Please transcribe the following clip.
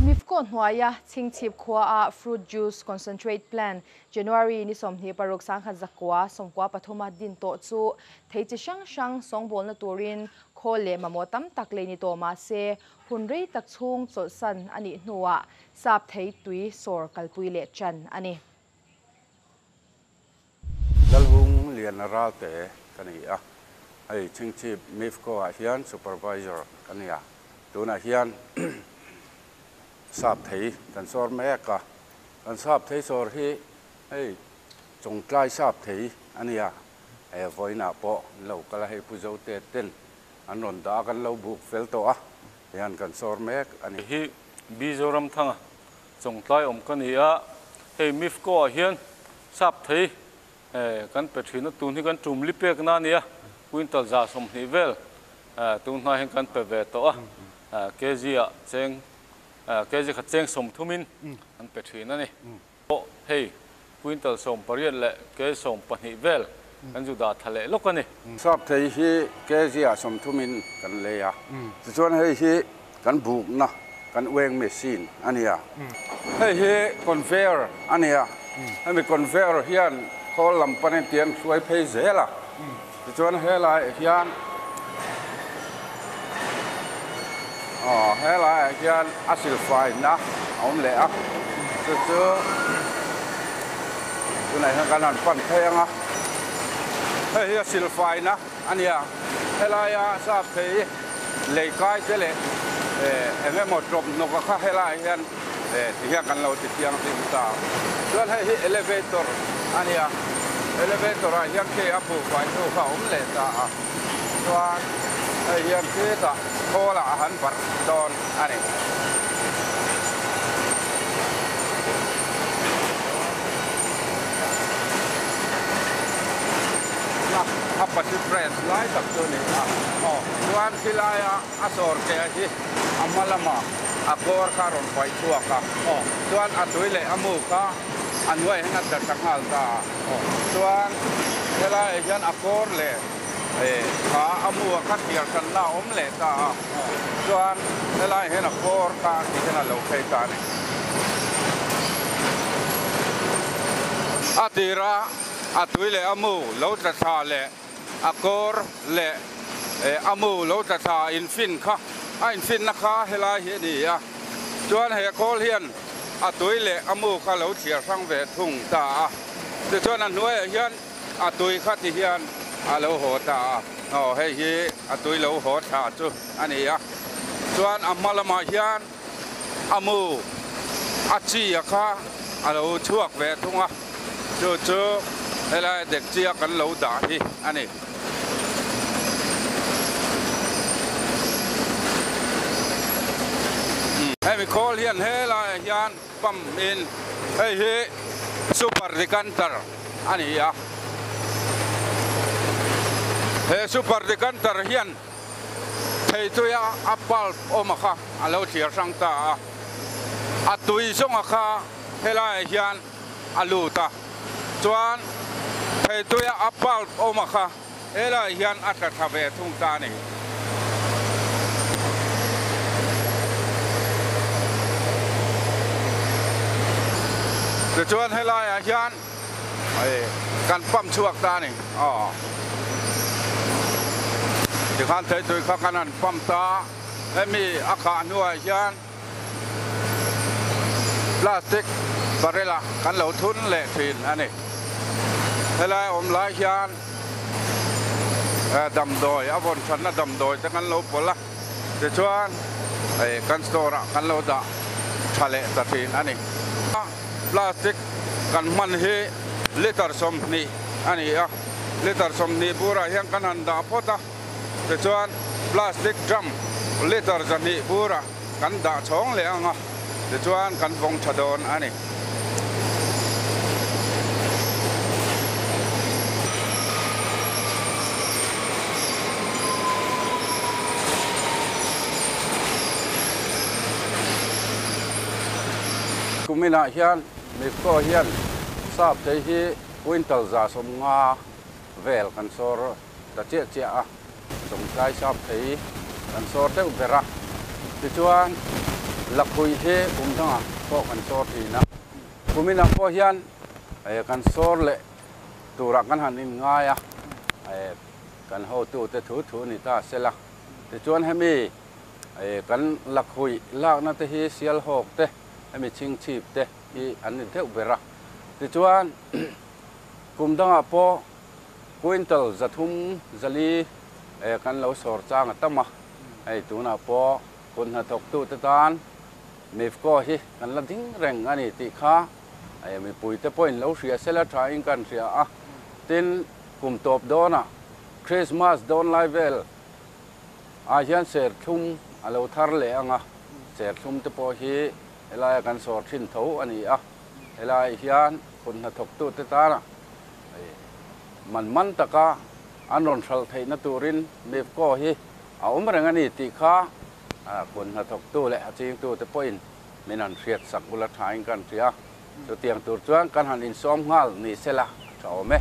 Mifco hnuaia Chhingchhip khuaa Fruit Juice Concentrate Plant January ni 26 1993 a din tawh chu thei chi hrang hrang sawngbawlna turin khawl leh mamawh tam tak lei ni tawh mah se hun rei tak chhung chawlhsan a nih hnuah sap thei tui sawr kalpui leh tan a ni. Lalhung Liana Ralte ka ni a, hei Chhingchhip Mifco ah hian Supervisor ka ni a, tunah hian sap thei kan sawr mek a, kan sap thei sawr hi hei Chawngtlai sap thei a ni a, he vawiinah pawh an lo kal a, hei Pu Zote ten an rawn dah a, kan lo buk fel tawh a, hian kan sawr mek a ni. Hi Mizoramthanga Chawngtlai awm ka ni a, hei Mifco ah hian sap thei kan pe thin a, tun hi kan tum li pek na a nia, quintal 120 vel tun hnai hian kan pe ve tawh a, kg ah cheng kg khat cheng 30 in an pe thin a ni. Pawh hei quintal 18 leh kg 12 vel kan zu dah tha leh lawk a ni. Sap thei hi kg ah 30 in kan lei a, tichuan hei hi kan bukna kan weighing machine a ni a. Hei hi conveyor a ni a, hemi conveyor hian khawl lam panin tiang hruai phei zel a, tichuan helaiah hian aw helaiah hian a silfaina a awm leh a, chu chu tunah hian kan han pan phei ang a, hei hi a silfaina a ni a, helaia sap thei lei kai te leh eng emaw tawp hnawk a kha helaiah hian ti hian kan lo ti thianghlim ta. Chuan hei hi elevator a ni a, elevator ah hian khi a buhfai hnu kha a awm leh ta a, chuan hei hian khitah khawl ah a han barh dawn a ni. A pasi press lai tak chu a ni a, chuan khilaia a sawr ke hi a hma lamah a kawr kha a rawn paih chhuak a, chuan a tui leh a mu kha a hnuaiah hian a tla tha nghal ta a, chuan helaiah hian a kawr leh kha a mu a kha thliar hranna a awm leh ta a, chuan helaiah hian a kawr kha ti hian a lo phei ta a ni. A tira a tui leh a mu lo tla thla leh a kawr leh a mu lo tla thla infin kha a infinna kha helai hi a ni a, chuan he khawl hian a tui leh a mu kha lo thliar hrang ve thung ta a, tichuan a hnuaiah hian a tui kha ti hian a lo haw ta a, aw hei hi a tui lo haw thla chu a ni a, chuan a hma lamah hian a mu a chi a kha a lo chhuak ve thung a, chu chu helai dekchia kan lo dah hi a ni. Hemi khawl hian helaiah hian pump in hei hi super decanter a ni a, he super decanter hian Thei tuia a bulb awm a kha a lo thlir hrang ta a, a tui zawnga kha helaiah hian a lut a, chuan thei tuia a bulb awm a kha helaiah hian a tla thla ve thung ta a ni. Tichuan helaiah hian Kan pump chhuak ta a ni. Aw. Tikhan theitui kha kan han pump ta. Hemi a khah hnuah hian plastic barrel ah kan lo thun leh thin a ni. Helai awm lai hian damdawi a vawn thatna damdawi te kan lo pawlh a. Tichuan kan store ah kan lo dah tha leh ta thin a ni. Plastic kan hman hi litre 20 a ni a, litre 20 burah hian kan han dah phawt a, tichuan plastic drum litre 200 burah kan dah chhawng leh ang a, tichuan kan vawng tha dawn a ni. Kuminah hian Mifco hian sap thei hi quintal 150 vel kan sawr ta chiah chiah a, Chawngtlai sap thei kan sawr deuh ber a. Tichuan Lakhuih hi kum dangah pawh kan sawr thin a, kuminah pawh hian kan sawr leh turah kan han inngai a, kan hotute thu thu ni ta sela. Tichuan hemi kan lakhuih lakna te hi Sialhawk te, hemi Chhingchhip te hi an ni deuh ber a. Tichuan kum dangah pawh quintal 300, 400 kan lo sawr chang a tam a, hei tunah pawh kut hnathawktute tan Mifco hi kan la ding reng a ni tih kha mipuite pawhin lo hria sela thain kan hria a. Tin, kum tawp dawnah Christmas dawn lai vel ah hian serthlum a lo thar leh ang a, serthlum te pawh hi helaia kan sawr thin tho a ni a, helaiah hian kut hnathawktute tana man man taka an rawn hralh theihna turin Mifco hi a awm reng a ni tih kha kut hnathawktu leh a chingtute pawhin min han hriat sak bula thain kan hria. Chutiang tur chuan kan han insawm nghal ni sela a tha awm e.